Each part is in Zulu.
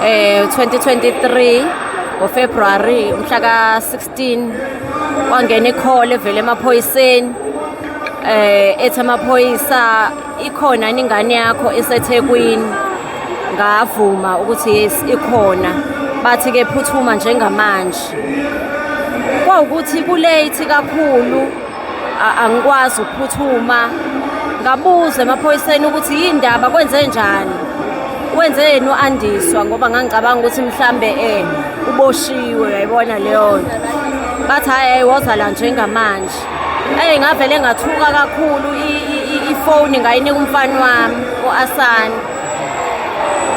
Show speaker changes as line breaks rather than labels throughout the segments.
2023 ngoFebruary umhla ka-16 kwangena i-call evela emaphoyiseni, ethi amaphoyisa ikhona yini ingane yakho eseThekwini. Ngavuma ukuthi yes, ikhona. Bathi ke phuthuma njengamanje. Kwawukuthi ku-late kakhulu, angikwazi ukuphuthuma. Ngabuza emaphoyiseni ukuthi yindaba, kwenze njani, wenzeni u-Andiswa, ngoba ngangicabanga ukuthi mhlambe uboshiwe, uyayibona leyo nto. Bathi hhayi, hhayi, woza la njengamanje. Eyi, ngavele ngathuka kakhulu. Ifoni ngayinika umfana wami u-Asanda,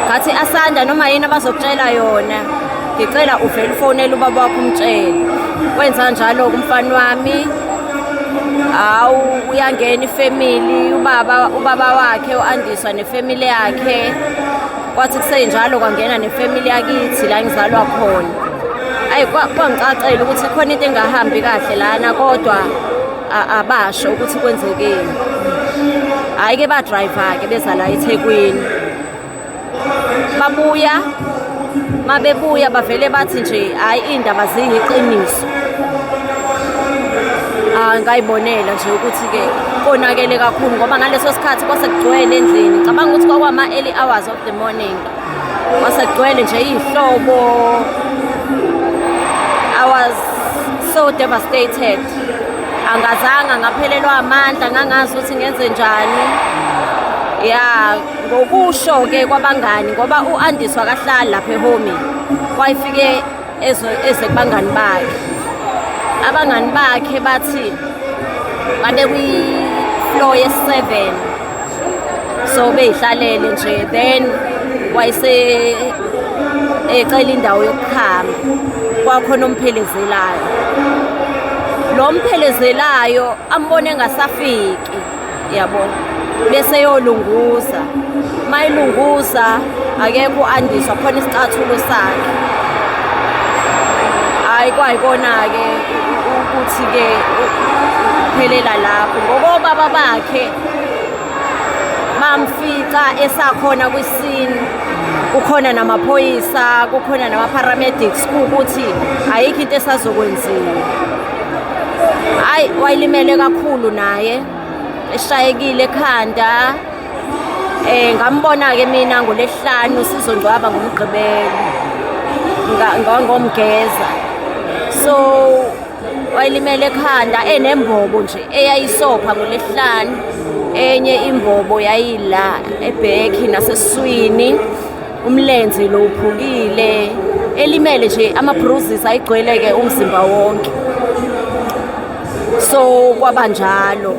ngathi, "Asanda, noma yini abazokutshela yona, ngicela uvele ufonele ubaba wakho umtshele." Wenza njalo-ke umfana wami. Hawu, uyangena ifamily, ubaba wakhe u-Andiswa nefamily yakhe. Kwathi kusenjalo kwangena nefamily yakithi la ngizalwa khona. Ayi, kwangicacela ukuthi khona into engahambi kahle lana, kodwa abasho ukuthi kwenzekeni. Hhayi-ke, badrayiva-ke beza la eThekwini, babuya. Mabebuya bavele bathi nje hhayi, iy'ndaba ziyiqiniso. Ah, ngayibonela nje ukuthi-ke konakele kakhulu, ngoba ngaleso sikhathi kwase kugcwele endlini. Ngicabanga ukuthi kwakwama-early hours of the morning, kwase kugcwele nje iy'hlobo. I was so devastated, angazanga, ngaphelelwa amandla, ngangazi ukuthi ngenze njani. Ya, ngokusho-ke kwabangani, ngoba u-Andiswa akahlali lapha ehomi, wayefike eze kubangani bakhe. Abangani bakhe bathi babe kwi-floor ye-7, so beyihlalele nje, then wayese ecela indawo yokukhama. Kwakhona omphelezelayo, lo mphelezelayo ambone engasafiki, yabo, bese yolunguza. Mayilunguza akekho u-Andiswa, khona isicathulo sakhe. Hhayi, kwayikona-ke ukuthi-ke kuphelela lapho, ngokobaba bakhe bamfica esakhona kwiscene, kukhona namaphoyisa, kukhona nama-paramedics, kuwukuthi ayikho into esazokwenziwa. Hhayi, wayelimele kakhulu naye, eshayekile ekhanda. Ngambona-ke mina ngolesihlanu, sizongcwaba ngoMgqibelo, ngangomgeza. So wayelimele ekhanda, enembobo nje eyayisopha ngolesihlanu, enye imbobo yayila ebhekhi nasesiswini, umlenze lo uphukile, elimele nje, ama-bruises ayigcwele-ke umzimba wonke. So kwaba njalo.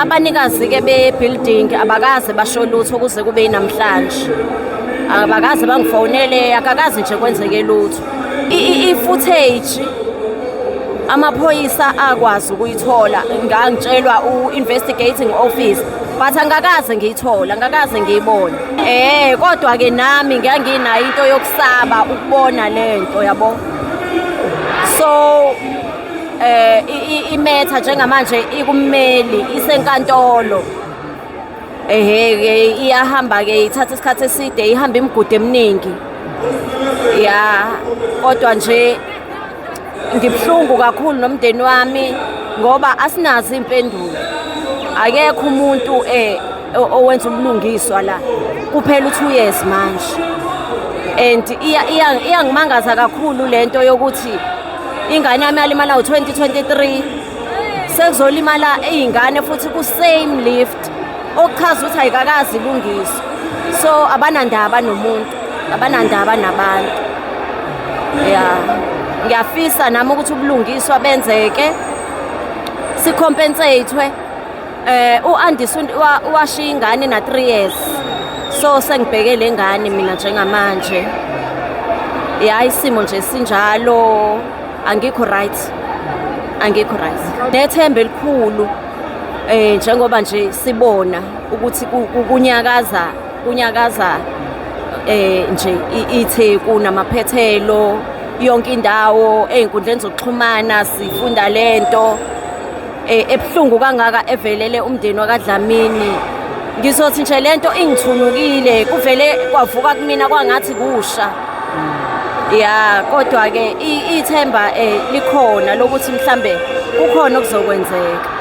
Abanikazi-ke be-building abakaze basho lutho kuze kube namhlanje, abakaze bangifonele, akakaze nje kwenzeke lutho. I-footage amaphoyisa akwazi ukuyithola, ngangitshelwa u-investigating officer, but angakaze ngiyithole, angakaze ngiyibone. Kodwa-ke nami nganginayo into yokusaba ukubona lento, yabo. So imatter njengamanje ikummeli, isenkantolo. Ehhe-ke, iyahamba-ke, ithatha isikhathi eside, ihamba imigudu eminingi ya. Kodwa nje ngibuhlungu kakhulu nomndeni wami, ngoba asinazo iy'mpendulo. Akekho umuntu owenza ubulungiswa la. Kuphela u-2 years manje, and iyangimangaza kakhulu lento yokuthi ingane yami yalimala ngo-2023, sekuzolimala iy'ngane futhi ku-same lift, okuchaza ukuthi ayikakazi ilungiswe. So abanandaba nomuntu, abanandaba nabantu. Ya, ngiyafisa nami ukuthi ubulungiswa benzeke, sicompensate. U-Andisa washiya ingane na 3 years, so sengibheke le ngane mina njengamanje. Ya, isimo nje sinjalo, angikho right, angikho right. Nethemba elikhulu, njengoba nje sibona ukuthi kunyakaza nje iTheku namaphethelo, yonke indawo ey'nkundleni zokuxhumana sifunda lento ebuhlungu kangaka evelele umndeni wakaDlamini. Ngizothi nje lento ingithunukile, kuvele kwavuka kumina kwangathi kusha. Ya, kodwa ke ithemba likhona lokuthi mhlambe kukhona okuzokwenzeka.